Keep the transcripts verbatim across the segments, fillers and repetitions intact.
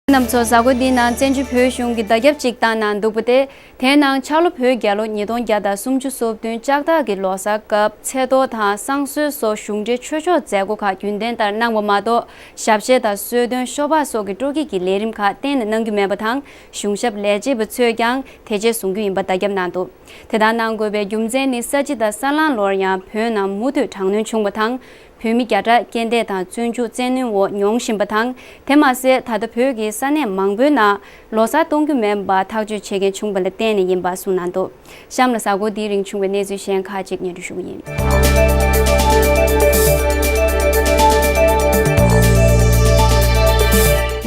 རྣམ་ཚོ། གཟའ་འཁོར་འདིའི་ནང་བཙན་བྱོལ་བོད་གཞུང་གིས་བརྡ་ཁྱབ་ཅིག་བཏང་གནང་འདུག་པ་དེ། དེའི་ནང་ཕྱག་ལོ་བོད་རྒྱལ་ལོ་ཉིས་སྟོང་བརྒྱ་དང་སུམ་ཅུ་སོ་བདུན་ལྕགས་སྟག་གི་ལོ་གསར་སྐབས་ཚེས་ཐོ་དང་བསང་གསོལ་སོགས་གཞུང་འབྲེལ་ཆོས་ཕྱོགས་མཛད་སྒོ་ཁག་རྒྱུན་ལྡན་ལྟར་གནང་བ་མ་གཏོགས། ཞབས་གཞས་དང་གསོལ་སྟོན་ཤོ་སྦག་སོགས་ཀྱི་སྤྲོ་སྐྱིད་ཀྱི་ལས་རིམ་ཁག་གཏན་ནས་གནང་རྒྱུ་མེད་པ་དང་། གཞུང་ཞབས་ལས་བྱེད་པ་ཚོས་ཀྱང་དེ་རྗེས་བཟུང་རྒྱུ་ཡིན་པ་བརྡ་ཁྱབ་གནང་འདུག་དེ་ལྟར་གནང་དགོས་པའི་རྒྱུ་མཚན་ནི། ས་བྱི་དང་ས་གླང་ལོར་ཡང་བོད་ནང་མུ་མཐུད་དྲག་གནོན་བྱུང་བ་དང་། བོད་མི་བརྒྱ་ཕྲག་རྐྱེན་འདས་དང་བཙོན་འཇུག་བཙན་གནོན་འོག་མྱོང་བཞིན་པ་དང་། དེ་མ་ཟད། ད་ལྟ་བོད་ཀྱི་ས་གནས་མང་པོའི་ནང་ལོ་གསར་གཏོང་རྒྱུ་མེད་པ་ཐག་གཅོད་བྱེད་མཁན་བྱུང་བ་ལ་བརྟེན་ནས་ཡིན་པ་གསུངས་གནང་འདུག་གཤམ་ལ་གཟའ་འཁོར་འདིའི་རིང་བྱུང་བའི་གནས་ཚུལ་གཞན་ཁག་ཅིག་སྙན་སྒྲོན་ཞུ་གི་ཡིན།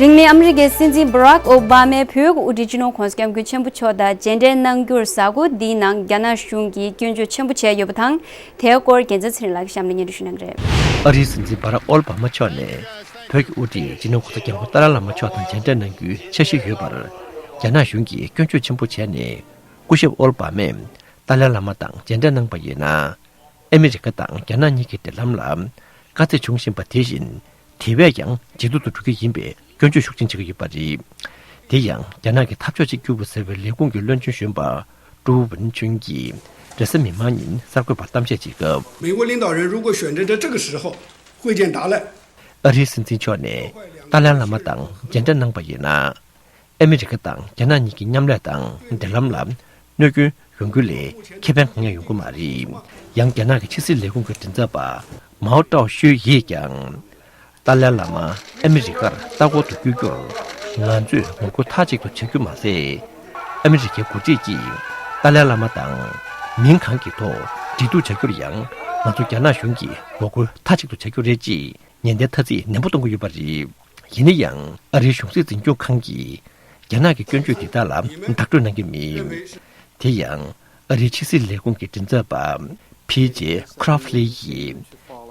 རིང་མིན་ཨ་མི་རི་ཀའི་སྲིད་འཛིན་བྷ་རག་ཨོ་བྷ་མས་བོད་ཀྱི་དབུ་ཁྲིད་སྤྱི་ནོར་༧གོང་ས་༧སྐྱབས་མགོན་ཆེན་པོ་མཆོག་དང་མཇལ་འཕྲད་གནང་རྒྱུར་གཟའ་འཁོར་འདིའི་ནང་རྒྱ་ནག་གཞུང་གིས་སྐྱོན་བརྗོད་ཆེན་པོ་བྱས་ཡོད་པ་དང་། དེའི་སྐོར་རྒྱལ་མཚན་ཚེ་རིང་ལགས་ཀྱིས་གཤམ་ལ་སྙན་སྒྲོན་ཞུ་གནང་གི་རེད། ཨ་རིའི་སྲིད་འཛིན་བྷ་རག་ཨོ་བྷ་མ་མཆོག་ནས་བོད་ཀྱི་དབུ་ཁྲིད་སྤྱི་ནོར་༧གོང་ས་༧སྐྱབས་མགོན་ཏཱ་ལའི་བླ་མ་མཆོག་དང་མཇལ་འཕྲད་གནང་རྒྱུའི་འཆར་གཞི་ཡོད་པར་རྒྱ་ནག་གཞུང་གིས་སྐྱོན་བརྗོད་ཆེན་པོ་བྱས་ནས། སྐུ་ཞབས་ཨོ་བྷ་མས་ཏཱ་ལའི་བླ་མ་དང་མཇལ་འཕྲད་གནང་པ་ཡིན་ན། ཨ་མི་རི་ཀ་དང་རྒྱ་ནག་གཉིས་ཀྱི་འབྲེལ་ལམ་ལ་དཀའ་ཚེགས་འབྱུང་བཞིན་པ་དེ་བཞིན། དེ་བས་ཀྱང་ཇེ་སྡུག་ཏུ་འགྲོ་གི་ཡིན་པའི་སྐྱོན་བརྗོད་ཤུགས་ཆེན་བྱེད་ཀྱི་ཡོད་པ་རེད། དེ་ཡང་རྒྱ་ནག་གི་འཐབ་ཕྱོགས་གཅིག་གྱུར་པ་ཟེར་བའི་ལས་ཁུངས་ཀྱི་བློན་ཆེན་གཞོན་པ་ཀྲུའུ་ཝུན་ཆུན་གྱིས་རེས་གཟའ་མིག་དམར་ཉིན་གསར་འགོད་པར་གཏམ་བཤད་བྱེད་སྐབས། 美国领导人如果选择在这个时候会见达赖， ཨ་རིའི་སྲིད་འཛིན་མཆོག་ནས་ཏཱ་ལའི་བླ་མ་དང་མཇལ་འཕྲད་གནང་པ་ཡིན་ན། ཨ་མི་རི་ཀ་དང་རྒྱ་ནག་གཉིས་ཀྱི་མཉམ་ལས་དང་འབྲེལ་ལམ་ལ་གནོད་སྐྱོན་ཡོང་རྒྱུ་ལས་ཁེ་ཕན་གང་ཡང་ཡོང་གི་མ་རེད། ཡང་རྒྱ་ནག་གི་ཕྱི་སྲིད་ལས་ཁུངས་ཀྱི་མགྲིན་ཚབ་པ་མའོ་ཀྲའོ་ཤུའེ་ཡིས་ཀྱང་། ཏཱ་ལའི་བླ་མ་ཨ་མི་རི་ཀར་ལྟ་སྐོར་དུ་བསྐྱོད་རྒྱུར་ང་ཚོས་ངོ་རྒོལ་མཐའ་གཅིག་ཏུ་བྱ་རྒྱུ་མ་ཟད། ཨ་མི་རི་ཀའི་འགོ་ཁྲིད་ཀྱིས་ཏཱ་ལའི་བླ་མ་དང་མིང་གང་གི་ཐོག་འབྲེལ་གཏུག་བྱ་རྒྱུར་ཡང་ང་ཚོ་རྒྱ་ནག་གཞུང་གིས་ངོ་རྒོལ་མཐའ་གཅིག་ཏུ་བྱ་རྒྱུ་རེད་ཅེས། ཉེན་བརྡའི་ཐ་ཚིག་ནན་པོ་གཏོང་གི་ཡོད་པ་རེད། ཡིན་ན་ཡང་། ཨ་རིའི་གཞུང་སྲིད་འཛིན་སྐྱོང་ཁང་གིས་རྒྱ་ནག་གི་སྐྱོན་བརྗོད་འདི་དག་ལ་བདག་སྤྲོད་གནང་གི་མེད། དེ་ཡང་། ཨ་རིའི་ཕྱི་སྲིད་ལས་ཁུངས་ཀྱི་མགྲིན་ཚབ་པ་ཕི་ཇེ་ཁྲོ་ཕི་ལི་ཡིས་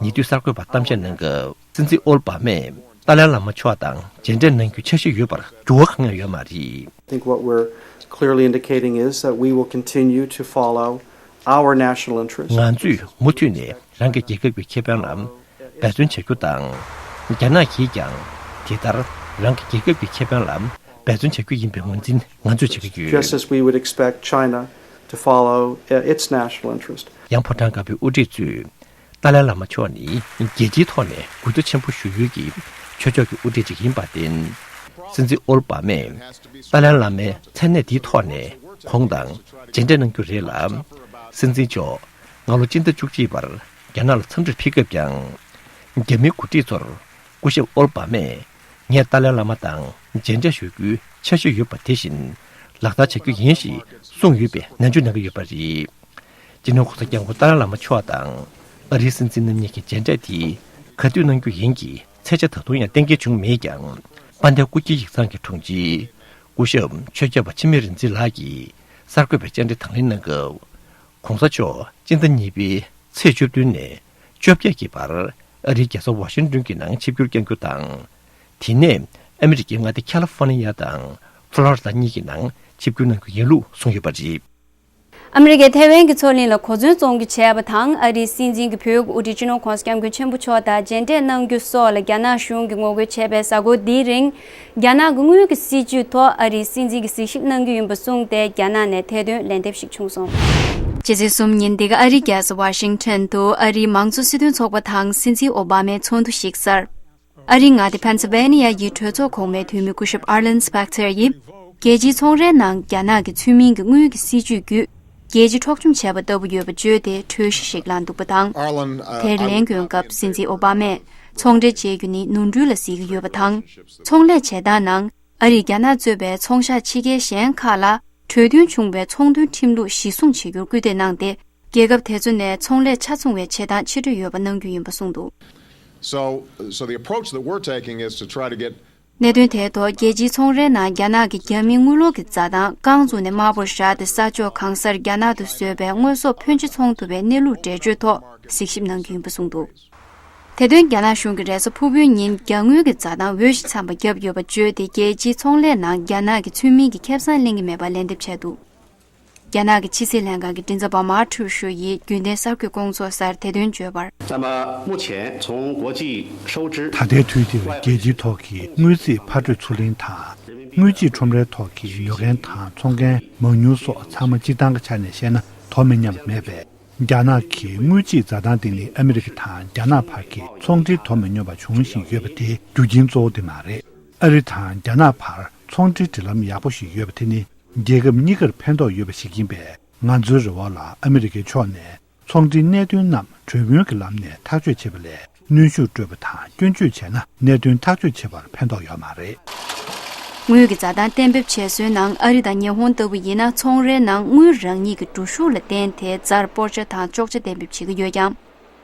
ཉེ་དུས་གསར་འགོད་པར་གཏམ་བཤད་གནང་སྐབས། སྲིད་འཛིན་ཨོ་བྷ་མས་ཏཱ་ལའི་བླ་མ་མཆོག་དང་མཇལ་འཕྲད་གནང་རྒྱུའི་འཆར་གཞི་ཡོད་པར་འགྱུར་བ་གང་ཡང་ཡོད་མ་རེད། I think what we're clearly indicating is that we will continue to follow our national interests. ང་ཚོས་མུ་མཐུད་ནས་རང་གི་རྒྱལ་ཁབ་ཀྱི་ཁེ་ཕན་ལ་འབད་བརྩོན་བྱ་རྒྱུ་དང་། རྒྱ་ནག་གིས་ཀྱང་དེ་ལྟར་རང་གི་རྒྱལ་ཁབ་ཀྱི་ཁེ་ཕན་ལ་འབད་བརྩོན་བྱ་རྒྱུ་ཡིན་པའི་ངོས་འཛིན་ང་ཚོས་བྱེད་ཀྱི་ཡོད། Just as we would expect China to follow, uh, its national interest. ཡང་ཕོ་བྲང་དཀར་པོའི་དབུ་ཁྲིད་ཚོས་ཏཱ་ལའི་བླ་མ་མཆོག་ནི་རྒྱལ་སྤྱིའི་ཐོག་ནས་གུས་བརྩི་ཆེན་པོ་ཞུ་ཡུལ་གྱི་ཆོས་ཕྱོགས་ཀྱི་དབུ་ཁྲིད་ཅིག་ཡིན་པར་བརྟེན། སྲིད་འཛིན་ཨོ་བྷ་མས་ཏཱ་ལའི་བླ་མའི་མཚན་གནས་འདིའི་ཐོག་ནས་ཁོང་དང་མཇལ་འཕྲད་གནང་རྒྱུ་རེད་ལ། སྲིད་འཛིན་མཆོག་སྔ་ལོ་སྤྱི་ཟླ་བཅུ་གཅིག་པར་རྒྱ་ནག་ལ་འཚམས་འདྲིར་ཕེབས་སྐབས་ཀྱང་། རྒྱ་མིའི་འགོ་ཁྲིད་ཚོར་སྐུ་ཞབས་ཨོ་བྷ་མས་ངས་ཏཱ་ལའི་བླ་མ་དང་མཇལ་འཕྲད་ཞུ་རྒྱུའི་འཆར་གཞི་ཡོད་པ་དེ་བཞིན་ལག་བསྟར་བྱ་རྒྱུ་ཡིན་ཞེས་གསུངས་ཡོད་པའི་ནན་བརྗོད་གནང་གི་ཡོད་པ་རེད། སྤྱི་ནོར་༧གོང་ས་༧སྐྱབས་མགོན་ཏཱ་ལའི་བླ་མ་མཆོག་དང་ཨ་རིའི་སྲིད་འཛིན་རྣམ་གཉིས་ཀྱི་མཇལ་འཕྲད་དེ་ག་དུས་གནང་རྒྱུ་ཡིན་གྱི་ཚེས་ཆ་ད་དུང་ཡང་གཏན་འཁེལ་བྱུང་མེད་ཀྱང་། དཔལ་ལྡན་སྐུ་སྒེར་ཡིག་ཚང་གི་དྲུང་ཆེ་སྐུ་ཞབས་ཆོས་སྐྱབས་པ་འཆི་མེད་རིག་འཛིན་ལགས་ཀྱིས་གསར་འགོད་པའི་བཅར་འདྲི་དང་ལེན་གནང་སྐབས། ༸གོང་ས་མཆོག་སྤྱི་ཟླ་གཉིས་པའི་ཚེས་བཅུ་བདུན་ནས་བཅོ་བརྒྱད་ཀྱི་བར་ཨ་རིའི་རྒྱལ་ས་ཝ་ཤིང་ཏོན་གྱི་ནང་ཆིབས་བསྒྱུར་བསྐྱང་རྒྱུ་དང་། དེ་ནས་ཨ་མི་རི་ཀའི་མངའ་སྡེ་ཁ་ལི་ཧྥོ་ནི་ཡ་དང་ཕློ་རི་ཌ་གཉིས་ཀྱི་ནང་ཆིབས་བསྒྱུར་གནང་རྒྱུ་ཡིན་ལུགས་གསུངས་ཡོད་པ་རེད། ཨ་མི་རི་ཀས་ཐའེ་ཝན་གྱི་མཚོ་གླིང་ལ་གོ་མཚོན་བཙོང་རྒྱུ་བྱས་པ་དང་། ཨ་རིའི་སྲིད་འཛིན་གྱིས་བོད་ཀྱི་དབུ་ཁྲིད་སྤྱི་ནོར་༸གོང་ས་༸སྐྱབས་མགོན་ཆེན་པོ་མཆོག་དང་མཇལ་འཕྲད་གནང་རྒྱུ་སོགས་ལ་རྒྱ་ནག་གཞུང་གིས་ངོ་རྒོལ་བྱས་པའི་གཟའ་འཁོར་འདིའི་རིང་། རྒྱ་ནག་གི་དངུལ་གྱི་སྲིད་ཇུས་ཐོག་ཨ་རིའི་སྲིད་འཛིན་གྱིས་གཟིགས་ཞིབ་གནང་རྒྱུ་ཡིན་པ་གསུངས་ཏེ། རྒྱ་ནག་ནས་ཐད་འདོན་ལན་འདེབས་ཤིག་བྱུང་སོང་། ཕྱི་ཚེས་གསུམ་ཉིན་འདི་ག་ཨ་རིའི་རྒྱལ་ས་ཝ་ཤིང་ཊོན་དུ་ཨ་རིའི་མང་གཙོ་སྲིད་དོན་ཚོགས་པ་དང་སྲིད་འཛིན་ཨོ་བྷ་མའི་ཚོགས་འདུ་ཞིག་གསར། ཨ་རིའི་མངའ་སྡེ་ཕེན་སིལ་ཝེ་ནི་ཡ་ཡི་གྲོས་ཚོགས་གོང་མའི་འཐུས་མི་སྐུ་ཞབས་ཨར་ལན་སི་པེག་ཐར་ཡིས། རྒྱལ་སྤྱིའི་ཚོང་རའི་ནང་རྒྱ་ནག་གི་ཚུལ་མིན་གྱི་དངུལ་གྱི་སྲིད་ཇུས་བརྒྱུད། རྒྱལ་སྤྱི་འཕྲོག་བཅོམ་བྱས་པ་ལྟ་བུ་ཡོད་པ་བརྗོད་དེ་གྲོས་གཞི་ཞིག་བླངས་འདུག་པ་དང་། དེར་ལན་སྐྱོན་སྐབས་སྲིད་འཛིན་ཨོ་བྷ་མས། ཚོང་འབྲེལ་བཅད་རྒྱུ་ནི་ནོར་འཁྲུལ་ལ་གཟིགས་ཀྱི་ཡོད་པ་དང་། ཚོང་ལས་བྱེད་སྟངས་ནང་། ཨ་རིས་རྒྱ་ནག་གཙོས་པའི་ཚོང་ཤག་ཕྱི་རྒྱལ་གཞན་ཁག་ལ། གྲོས་མཐུན་བྱུང་བའི་ཚོང་དོན་ཁྲིམས་ལུགས་གཞི་བཟུང་བྱེད་རྒྱུར་སྐུལ་འདེད་གནང་སྟེ། རྒྱལ་ཁབ་དེ་ཚོ་ནས་ཚོང་ལས་ཆ་ཚང་བའི་བྱེད་སྟངས་ཕྱིར་སྤྲོད་ཡོད་པ་གནང་རྒྱུ་ཡིན་པ་གསུངས་འདུག So, so the approach that we're taking is to try to get གནད་དོན་དེའི་ཐོག་རྒྱལ་སྤྱིའི་ཚོང་རའི་ནང་རྒྱ་ནག་གི་རྒྱ་མིའི་དངུལ་ལོར་གྱི་འཛའ་ཐང་རྐང་བཙུགས་ནས་དམར་པོར་བཞག་སྟེ། ས་ཕྱོགས་གང་སར་རྒྱ་ནག་ཏུ་བཟོས་པའི་དངོས་ཟོག་ཕོན་ཆེ་འཚོང་ཐུབ་པའི་གནས་ལུགས་འགྲེལ་བརྗོད་ཐོག་གཟིགས་ཞིབ་གནང་རྒྱུ་ཡིན་པ་གསུངས་འདུག་དེ་དོན་རྒྱ་ནག་གཞུང་གིས་རེས་གཟའ་ཕུར་བུའི་ཉིན་རྒྱ་དངུལ་གྱི་འཛའ་ཐང་འོས་ཤིང་འཚམ་པ་བརྒྱབ་ཡོད་པ་བརྗོད་དེ། རྒྱལ་སྤྱིའི་ཚོང་ལས་ནང་རྒྱ་ནག་གི་ཚུལ་མིན་གྱི་ཁེ་བཟང་ལེན་གྱི་མེད་པར་ལན་འདེབས་བྱས་འདུག་རྒྱ་ནག་གི་ཕྱི་སྲིད་ལྷན་ཁང་གི་མགྲིན་ཚབ་པ་མཱ་ཁྲུའུ་ཧྲུའུ་ཡིས་རྒྱུན་ལྡན་གསར་འགོད་སྐུ་ཚབ་སར་དེ་དོན་བརྗོད་པར། 那么目前从国际收支 ད་ལྟའི་དུས་འདིར་རྒྱལ་སྤྱིའི་ཐོག་གི་དངུལ་རྩིས་ཕར་སྤྲོད་ཚུར་ལེན་དང་། དངུལ་གཅིག་ཁྲོམ་རའི་ཐོག་གི་ཉོ་མཁན་དང་འཚོང་མཁན་མང་ཉུང་སོགས་ཚང་མ་སྤྱིར་བཏང་གི་ཆ་ནས་བཤད་ན་དོ་མི་མཉམ་པ་མེད་པས། རྒྱ་ནག་གི་དངུལ་རྩིས་འཛའ་ཐང་འདི་ནི་ཨ་མི་རི་ཀ་དང་རྒྱ་ནག་བར་གྱི་ཚོང་འབྲེལ་དོ་མི་མཉམ་པ་འབྱུང་བཞིན་ཡོད་པ་དེའི་རྒྱུ་རྐྱེན་གཙོ་བོ་དེ་མ་རེད། ཨ་རི་དང་རྒྱ་ནག་བར་ཚོང་འབྲེལ་འབྲེལ་ལམ་ཡག་པོ་ཞིག་ཡོད་པ་དེ་ནི་རྒྱལ་ཁབ་གཉིས་ཀར་ཕན་ཐོགས་ཡོད་པ་ཞིག་ཡིན་པས། ང་ཚོའི་རེ་བ་ལ་ཨ་མི་རི་ཀའི་ཕྱོགས་ནས་ཚོང་འབྲེལ་གནད་དོན་རྣམས་གྲོས་མོལ་གྱི་ལམ་ནས་ཐག་གཅོད་བྱེད་པ་ལས། གནོན་ཤུགས་སྤྲོད་པ་དང་སྐྱོན་བརྗོད་བྱས་ན་གནད་དོན་ཐག་གཅོད་བྱེད་པར་ཕན་ཐོགས་ཡོད་མ་རེད། དངུལ་གྱི་འཛའ་ཐང་གཏན་འབེབས་བྱེད་སྲོལ་ནང་ཨ་རི་དང་ཉི་ཧོང་ལྟ་བུ་ཡིན་ན་ཚོང་རའི་ནང་དངུལ་རང་ཉིད་ཀྱི་འགྲོ་ཤུགས་ལ་བརྟེན་ཏེ་རྩར་སྤོར་ཆ་དང་གཅོག་ཆ་གཏན་འབེབས་བྱེད་ཀྱི་ཡོད་ཀྱང་།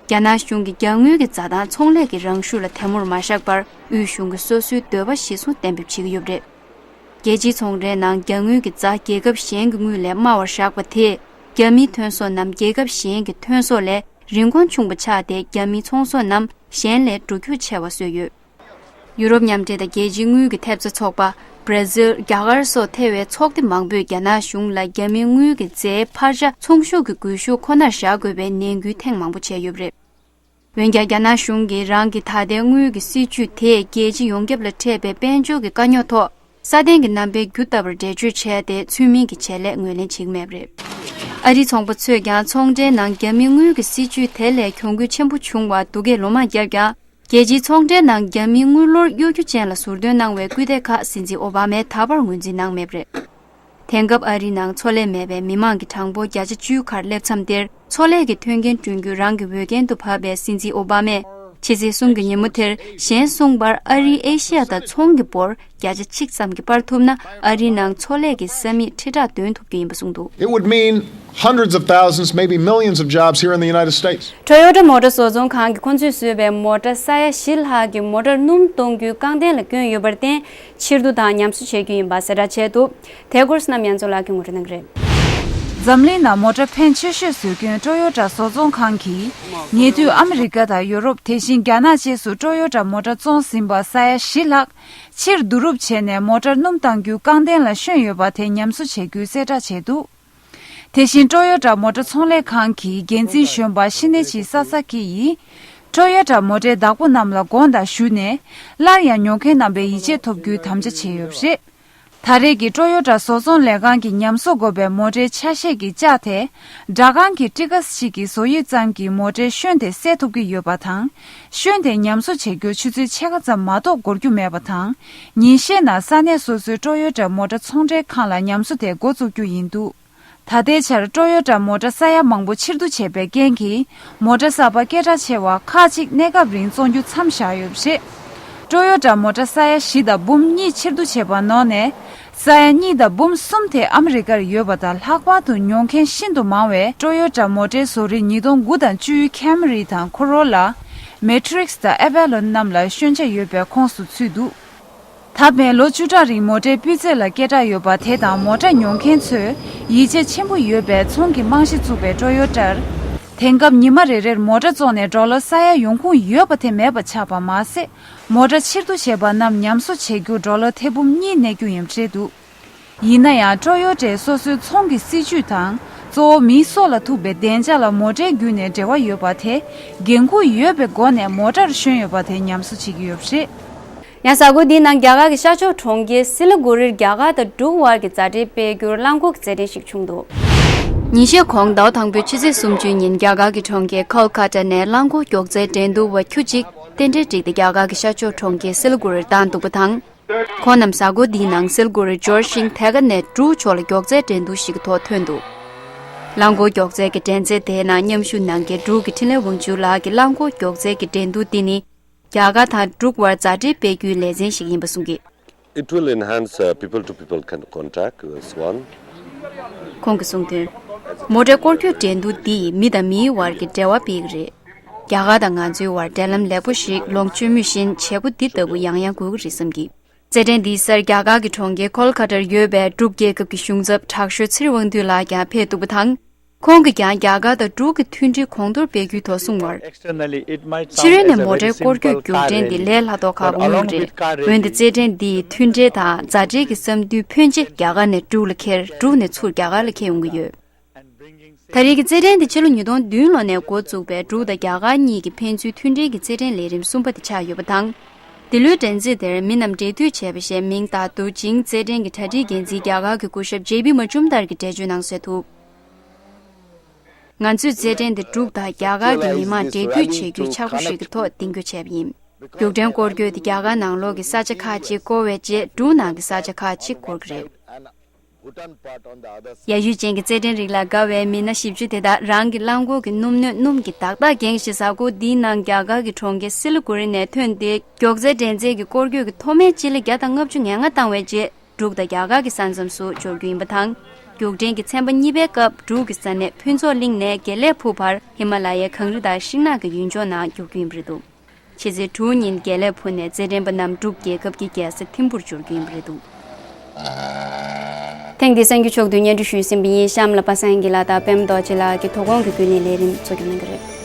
རྒྱ་ནག་གཞུང་གིས་རྒྱ་དངུལ་གྱི་འཛའ་ཐང་ཚོང་ལས་ཀྱི་རང་ཤུགས་ལ་དལ་མོར་མ་བཞག་པར་དབུས་གཞུང་གིས་སོ་སོའི་འདོད་པ་གཞིར་བཟུང་གཏན་འབེབས་བྱེད་ཀྱི་ཡོད་པ་རེད། རྒྱལ་སྤྱིའི་ཚོང་རའི་ནང་རྒྱ་དངུལ་གྱི་འཛའ་རྒྱལ་ཁབ་གཞན་གྱི་དངུལ་ལས་དམའ་བར་བཞག་པ་དེས་རྒྱ་མིའི་ཐོན་ཟོག་རྣམས་རྒྱལ་ཁབ་གཞན་གྱི་ཐོན་ཟོག་ལས་རིན་གོང་ཆུང་བ་ཆགས་ཏེ་རྒྱ་མིའི་ཚོང་ཟོག་རྣམས་གཞན་ལས་འགྲོ་རྒྱུག་ཆེ་བ་བཟོས་ཡོད། ཡུ་རོབ་མཉམ་འབྲེལ་དང་རྒྱལ་སྤྱིའི་དངུལ་གྱི་ཐེབས་རྩ་ཚོགས་པ། བྷར་ཛིལ། རྒྱ་གར་སོགས་ཐེ་བའི་ཚོགས་སྡེ་མང་པོས་རྒྱ་ནག་གཞུང་ལ་རྒྱ་མིའི་དངུལ་གྱི་འཛའི་འཕར་ཆ་ཚོང་ཤུགས་ཀྱི་སྒུལ་ཤུགས་ཁོ་ནར་བཞག་དགོས་པའི་ནན་སྐུལ་ཐེངས་མང་པོ་བྱས་ཡོད་པ་རེད། འོན་ཀྱང་རྒྱ་ནག་གཞུང་གིས་རང་གི་ད་ལྟའི་དངུལ་གྱི་སྲིད་ཇུས་དེས་རྒྱལ་སྤྱི་ཡོངས་ཁྱབ་ལ་འཕྲད་པའི་དཔལ་འབྱོར་གྱི་དཀའ་རྙོག་ཐོག་སྲ་བརྟན་གྱི་རྣམ་པའི་རྒྱུ་ལྟ་བུར་འགྲེལ་བརྗོད་བྱས་ཏེ་ཚུལ་མིན་གྱི་བྱེད་ལས་ངོས་ལེན་བྱེད་ཀྱི་མེད་པ་རེད། ཨ་རིའི་ཚོང་པ་ཚོས་ཀྱང་ཚོང་འབྲེལ་ནང་རྒྱ་མིའི་དངུལ་གྱི་སྲིད་ཇུས་དེ་ལས་གྱོང་གུད་ཆེན་པོ་བྱུང་བར་སྡུག་སྐད་ལོ་མང་བརྒྱབ་ཀྱང་། རྒྱལ་སྤྱིའི་ཚོང་འབྲེལ་ནང་རྒྱ་མིའི་དངུལ་ལོར་གཡོ་སྒྱུ་ཅན་ལ་ཟུར་འདོན་གནང་བའི་སྐུལ་འདེད་ཁག་སྲིད་འཛིན་ཨོ་བྷ་མས་ད་བར་ངོས་འཛིན་གནང་མེད་པ་རེད། དེང་སྐབས་ཨ་རིའི་ནང་འཚོ་ལས་མེད་པའི་མི་མང་གི་གྲངས་འབོར་བརྒྱ་ཆ་བཅུའི་ཁར་སླེབས་མཚམས་དེར་འཚོ་ལས་ཀྱི་མཐུན་རྐྱེན་བསྐྲུན་རྒྱུ་རང་གི་འོས་འགན་དུ་བབས་པའི་སྲིད་འཛིན་ཨོ་བྷ་མས་ཕྱི་ཚེས་གསུམ་གྱི་ཉིན་མོ་དེར་གཞན་གསུངས་པར་ཨ་རིའི་ཨེ་ཤི་ཡ་དང་ཚོང་གི་འབོར་བརྒྱ་ཆ་གཅིག་ཙམ་གྱིས་སྤར་ཐུབ་ན་ཨ་རིའི་ནང་འཚོ་ལས་ཀྱི་ས་མིག་ཁྲི་ཕྲག་འདོན་ཐུབ་རྒྱུ་ཡིན་པ་གསུངས་འདུག It would mean hundreds of thousands, maybe millions of jobs here in the United States. Toyota Motor བཟོ་ཚོང་ཁང་གིས་ཁོ་ཚོས་བཟོས་པའི་མོ་ཊ་ས་ཡ་བཞི་ལྷག་གི་མོ་ཊ་སྣུམ་གཏོང་རྒྱུའི་རྐང་རྟེན་ལ་བསྐྱོན་ཡོད་པར་བརྟེན་ཕྱིར་བསྡུ་དང་ཉམས་གསོ་བྱེད་རྒྱུ་ཡིན་པ་གསལ་བསྒྲགས་བྱས་འདུག་དེ་སྐོར་བསོད་ནམས་ཡང་འཛོམས་ལགས་ཀྱིས་ངོ་སྤྲོད་གནང་གི་རེད། འཛམ་གླིང་ནང་མོ་ཊ་ཕོན་ཆེ་ཤོས་བཟོ་མཁན་Toyota བཟོ་ཚོང་ཁང་གིས་ཉེ་དུས་ཨ་མི་རི་ཀ་དང་ཡོ་རོབ། དེ་བཞིན་རྒྱ་ནག་བཅས་སུ་Toyota མོ་ཊ་བཙོང་ཟིན་པ་ས་ཡ་བཞི་ལྷག་ཕྱིར་བསྡུ་རུབ་བྱས་ནས་མོ་ཊ་སྣུམ་གཏང་རྒྱུའི་རྐང་རྟེན་ལ་བསྐྱོན་ཡོད་པ་དེ་ཉམས་གསོ་བྱེད་རྒྱུའི་གསལ་བསྒྲགས་བྱས་འདུག་དེ་བཞིན་Toyota མོ་ཊ་ཚོང་ལས་ཁང་གི་འགན་འཛིན་གཞོན་པ་ཤི་ནེ་ཆི་ས་ས་ཀི་ཡིས་Toyota མོ་ཊའི་བདག་པོ་རྣམས་ལ་དགོངས་དག་ཞུས་ནས་སླར་ཡང་ཉོ་མཁན་རྣམ་པའི་ཡིད་ཆེས་ཐོབ་རྒྱུའི་དམ་བཅའ་བྱས་ཡོད་པ་རེད། ད་རེས་ཀྱི་Toyota བཟོ་ཚོང་ལས་ཁང་གི་ཉམས་གསོ་དགོས་པའི་མོ་ཊའི་ཆ་ཤས་ཀྱི་ལྕགས་དེ་སྦྲག་ཁང་གི་ཊི་ཀ་སི་གཅིག་གི་བཟོ་དབྱིབས་ཙམ་གྱི་མོ་ཊའི་ཤོན་དེ་སེལ་ཐུབ་ཀྱི་ཡོད་པ་དང་། ཤོན་དེ་ཉམས་གསོ་བྱེད་རྒྱུར་ཆུ་ཚོད་ཕྱེད་ཀ་ཙམ་མ་གཏོགས་འགོར་རྒྱུ་མེད་པ་དང་། ཉིན་ཤས་ནང་ས་གནས་སོ་སོའི་Toyota མོ་ཊ་ཚོང་འབྲེལ་ཁང་ལ་ཉམས་གསོ་དེ་འགོ་བཙུགས་རྒྱུ་ཡིན་འདུག་ད་ལྟའི་ཆར་Toyota མོ་ཊ་ས་ཡ་མང་པོ་ཕྱིར་བསྡུ་བྱས་པའི་རྐྱེན་གྱིས་མོ་ཊ་གསར་པ་སྐད་གྲགས་ཆེ་བ་ཁག་ཅིག་གནས་སྐབས་རིང་བཙོང་རྒྱུ་མཚམས་བཞག་ཡོད་པ་རེད། Toyota མོ་ཊ་ས་ཡ་བཞི་དང་འབུམ་གཉིས་ཕྱིར་བསྡུ་བྱས་པ་ནང་ནས་ས་ཡ་གཉིས་དང་འབུམ་གསུམ་དེ་ཨ་མི་རི་ཀར་ཡོད་པ་དང་ལྷག་པར་དུ་ཉོ་མཁན་ཤིན་ཏུ་མང་བའི་Toyota མོ་ཊའི་བཟོ་རིགས་ཉིས་སྟོང་དགུ་དང་བཅུའི་Camry དང་Corolla། Matrix དང་Avalon རྣམས་ལ་ཤོན་ཆ་ཡོད་པའི་ཁོངས་སུ་ཚུད་འདུག་ད་ཕན་ལོ་བཅུ་ཕྲག་རིང་མོ་ཊའི་སྤུས་ཚད་ལ་སྐད་གྲགས་ཡོད་པ་དེ་དང་མོ་ཊ་ཉོ་མཁན་ཚོས་ཡིད་ཆེས་ཆེན་པོ་ཡོད་པའི་ཚོང་གི་རྨང་གཞི་བཙུགས་པའི་Toyotaར། དེང་སྐབས་ཉི་མ་རེ་རེར་མོ་ཊ་བཙོང་ནས་ཌོ་ལར་ས་ཡ་ཡོང་ཁུངས་ཡོད་པ་དེ་མེད་པ་ཆགས་པ་མ་ཟད། མོ་ཊ་ཕྱིར་བསྡུ་བྱས་པ་རྣམས་ཉམས་གསོ་བྱེད་རྒྱུར་ཌོ་ལར་ཐེར་འབུམ་གཉིས་གནས་རྒྱུ་ཡིན་པ་རེད་འདུག་ཡིན་ན་ཡང་Toyotaས་སོ་སོའི་ཚོང་གི་སྲིད་ཇུས་དང་གཙོ་བོ་མིའི་སྲོག་ལ་ཐུག་པའི་བདེ་འཇགས་ལ་མོ་ཊའི་བརྒྱུད་ནས་འབྲེལ་བ་ཡོད་པ་དེ་འགན་ཁུར་ཡོད་པའི་སྒོ་ནས་མོ་ཊར་ཞོན་ཡོད་པ་དེ་ཉམས་གསོ་བྱེད་ཀྱི་ཡོད་པ་རེད། ཡང་གཟའ་འཁོར་འདིའི་ནང་རྒྱ་གར་གྱི་ཤར་ཕྱོགས་གྲོང་ཁྱེར་སི་ལི་གུ་རིར་རྒྱ་གར་དང་འབྲུག་དབར་གྱི་མཛའ་འབྲེལ་སྤེལ་རྒྱུར་རླངས་འཁོར་གྱི་རྩེད་འགྲན་ཞིག་བྱུང་འདུག་ཉིན་ཤས་གོང་ཟླ་བ་དང་པོའི་ཕྱི་ཚེས་སུམ་ཅུའི་ཉིན་རྒྱ་གར་གྱི་གྲོང་ཁྱེར་ཁོལ་ཁ་ཏ་ནས་རླངས་འཁོར་མགྱོགས་རྩལ་འགྲན་བསྡུར་བ་ཁྱུ་གཅིག་རྟེན་འབྲེལ་བསྒྲིགས་ཏེ་རྒྱ་གར་གྱི་ཤར་ཕྱོགས་གྲོང་ཁྱེར་སི་ལི་གུ་རིར་བཏང་འདུག་པ་དང་། ཁོང་རྣམས་གཟའ་འཁོར་འདིའི་ནང་སི་ལི་གུ་རི་འབྱོར་ཞིང་དེ་ག་ནས་འབྲུག་ཕྱོགས་ལ་མགྱོགས་རྩལ་འགྲན་བསྡུར་ཞིག་གི་ཐོག་ཐོན་འདུག་རླངས་འཁོར་མགྱོགས་རྩལ་གྱི་འགྲན་རྩོད་དེའི་ནང་མཉམ་ཞུགས་གནང་མཁན་འབྲུག་གི་འཕྲིན་ལས་དབང་ཕྱུག་ལགས་ཀྱིས་རླངས་འཁོར་མགྱོགས་རྩལ་གྱི་འགྲན་བསྡུར་འདི་ནི། རྒྱ་གར་དང་འབྲུག་དབར་མཛའ་འབྲེལ་སྤེལ་རྒྱུའི་ལེ་ཚན་ཞིག་ཡིན་པ་གསུངས་ཀྱིས། It will enhance uh, people to people con- contact, that's one. ཁོང་གིས་གསུངས་དོན། མོ་ཊའི་སྐོར་སྐྱོད་འགྲན་བསྡུར་འདིས་མི་དང་མིའི་བར་གྱི་འབྲེལ་བ་སྤེལ་གྱི་རེད། རྒྱ་གར་དང་ང་ཚོའི་བར་འབྲེལ་ལམ་ལེགས་པོ་ཞིག་ལོངས་སྤྱོད་མུས་བཞིན་བྱེད་སྒོ་འདི་ལྟ་བུ་ཡང་ཡང་དགོས་ཀྱི་རེད་བསམ་གྱིས། རྩེད་འགྲན་འདིའི་སར་རྒྱ་གར་གྱི་གྲོང་ཁྱེར་ཁོལ་ཁ་ཏར་ཡོད་པའི་འབྲུག་རྒྱལ་ཁབ་ཀྱི་གཞུང་ཚབ་དྲག་ཤོས་ཚེ་རིང་དབང་འདུས་ལགས་ཀྱང་ཕེབས་འདུག་པ་དང་། ཁོང་གིས་ཀྱང་རྒྱ་གར་དང་འབྲུག་གི་མཐུན་སྒྲིལ་གོང་མཐོར་སྤེལ་རྒྱུའི་ཐོག་གསུངས་པར། ཕྱི་རོལ་ནས་མོ་ཊའི་སྐོར་སྐྱོད་རྒྱུག་འགྲན་འདི་ལས་སླ་ཏོག་ཁག་པོ་མངོན་གྱི་རེད། འོན་ཏེ་རྩེད་འགྲན་འདིས་མཐུན་སྒྲིལ་དང་མཛའ་འབྲེལ་གྱི་བསམ་འདུན་ཕོན་ཆེ་རྒྱ་གར་ནས་འབྲུག་ལ་འཁྱེར། འབྲུག་ནས་ཚུར་རྒྱ་གར་ལ་འཁྱེར་ཡོང་གི་ཡོད། ད་རེས་ཀྱི་རྩེད་འགྲན་འདི་ཕྱི་ལོ་ཉིས་སྟོང་བདུན་ལོ་ནས་འགོ་བཙུགས་པའི་འབྲུག་དང་རྒྱ་གར་གཉིས་ཀྱི་ཕན་ཚུན་མཐུན་སྒྲིལ་གྱི་རྩེད་འགྲན་ལས་རིམ་གསུམ་པ་དེ་ཆགས་ཡོད་པ་དང་། འདི་ལོའི་འགྲན་རྩོད་དེར་མི་རྣམས་འབྲེལ་མཐུད་བྱས་པ་ཞེས་མིང་བཏགས་འདུག་ཅིང་། རྩེད་འགྲན་གྱི་གྲ་སྒྲིག་འགན་འཛིན་རྒྱ་གར་གྱི་སྐུ་ཞབས་ཇེ་པི་མ་ཇུམ་དར་གྱིས་འགྲེལ་བརྗོད་གནང་གསལ་ཐུབ། ང་ཚོས་རྩེད་འགྲན་འདི་འབྲུག་དང་རྒྱ་གར་གྱི་མི་མང་འབྲེལ་མཐུད་བྱེད་རྒྱུའི་འཆར་སྒོ་ཞིག་གི་ཐོག་གདིང་སྐྱོད་བྱས་པ་ཡིན། རྒྱུག་འགྲན་སྐོར་སྐྱོད་དེ་རྒྱ་གར་ནང་ལོགས་ཀྱི་ས་ཆ་ཁག་ཅིག་བསྐོར་བའི་རྗེས་འབྲུག་ནང་གི་ས་ཆ་ཁག་ཅིག་བསྐོར་གྱི་རེད། ཡ་ཡུལ་ཅན་གྱི་རྩེད་འགྲན་རིགས་ལ་དགའ་བའི་མི་སྣ་བཞི་བཅུ་དེ་དག་རང་གི་རླངས་འཁོར་གྱི་སྣུམ་སྣོད་སྣུམ་གྱིས་ཏག་ཏག་འགེངས་ཤིང་། གཟའ་འཁོར་འདིའི་ནང་རྒྱ་གར་གྱི་གྲོང་ཁྱེར་སི་ལི་གུ་རི་ནས་ཐོན་ཏེ། མགྱོགས་རྩལ་འགྲན་རྩོད་ཀྱི་སྐོར་སྐྱོད་ཀྱི་མཐོ་དམན་སྤྱི་ལེ་བརྒྱ་དང་ལྔ་བཅུ་ང་ལྔ་བཏང་བའི་རྗེས། འབྲུག་དང་རྒྱ་གར་གྱི་ས་མཚམས་སུ་འབྱོར་རྒྱུ་ཡིན་པ་དང་། རྒྱུག་འགྲན་གྱི་ཚན་པ་གཉིས་པའི་སྐབས་འབྲུག་གི་ས་གནས་ཕུན་ཚོགས་གླིང་ནས་དགེ་ལེགས་ཕུ་བར་ཧི་མ་ལ་ཡའི་གངས་རི་དང་ཤིང་ནགས་ཀྱི་ཡུལ་ལྗོངས་ནང་རྒྱུག་རྒྱུ་ཡིན་པ་རེད་འདུག་ཕྱི་ཚེས་དྲུག་ཉིན་དགེ་ལེགས་ཕུ་ནས་རྩེད་འགྲན་པ་རྣམས་འབྲུག་རྒྱལ་ཁབ་ཀྱི་རྒྱལ་ས་ཐིམ་ཕུར་འབྱོར་རྒྱུ་ཡིན་པ་རེད་འདུག་ཐེངས་འདིའི་གསར་འགྱུར་ཕྱོགས་བསྡུས་སྙན་སྒྲོན་ཞུས་ཟིན་པ་ཡིན། གཤམ་ལ་པ་སངས་སྐྱིད་ལགས་དང་པད་མ་རྡོ་རྗེ་ལགས་ཀྱིས་དོ་དགོང་གི་བརྒྱུད་ལས་ལས་རིམ་གཙོ་སྐྱོང་གནང་གི་རེད།